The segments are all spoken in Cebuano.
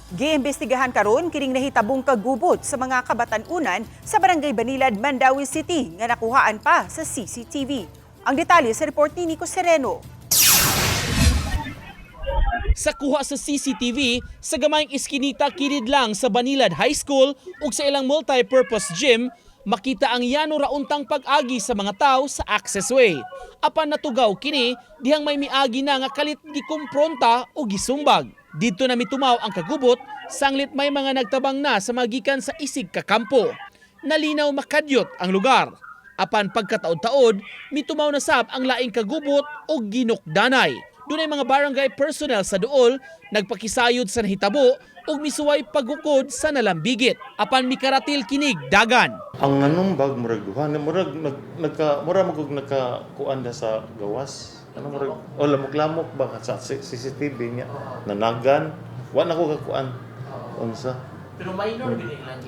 Giimbestigahan karon kining nahitabong kagubot sa mga kabatan-unan sa Barangay Banilad, Mandaue City nga nakuhaan pa sa CCTV. Ang detalye sa report ni Nico Sereno. Sa kuha sa CCTV sa gamayng iskinita kilid lang sa Banilad High School ug sa ilang multi-purpose gym, makita ang yano rauntang pag-agi sa mga tao sa accessway. Apan natugaw kini dihang may miagi na nga kalit gikumpronta o gisumbag. Didto na mitumaw ang kagubot sanglit may mga nagtabang na sa magikan sa isig kakampo. Nalinaw makadyot ang lugar. Apan pagkataod-taod, mitumaw na sab ang laing kagubot o ginukdanay. Dunay mga barangay personnel sa duol nagpakisayod sa nahitabo ug misuway pagukod sa nalambigit. Apan mikaratil kinig dagan. Ang anong bag, murag duha na murag nag, nagka murag magug nagka kuan da sa gawas. Ano, murag o lamok-lamok ba sa CCTV niya nanagan wa na ko kakuan unsa. Pero minor gini lang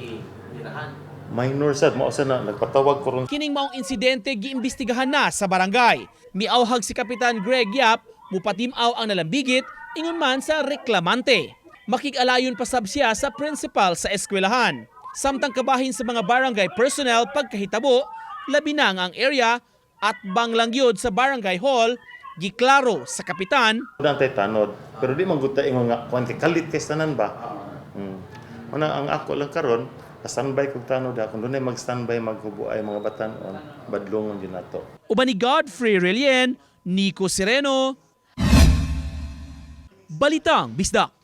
girahan. Minor sad mao sa na nagpatawag ko ron. Kining maong insidente giimbestigahan na sa barangay. Miawhag si Kapitan Greg Yap, mupatimaw ang nalambigit ingon man sa reklamante. Makig-alayon pa sab siya sa principal sa eskwelahan. Samtang kabahin sa mga barangay personnel pagkahitabo, labi na nga ang area at banglang gyud sa barangay hall, giklaro sa kapitan. Una tay tanod, pero di man gud ta ingon nga kuan kay kalit kay tanan ba. Una ang ako lang karon, standby kog tanod ha kung dunay mag-standby maghubo ay mga batan-on, badlongon gyud nato. Uban ni Godfrey Relien, Nico Sereno, Balitang Bisdak.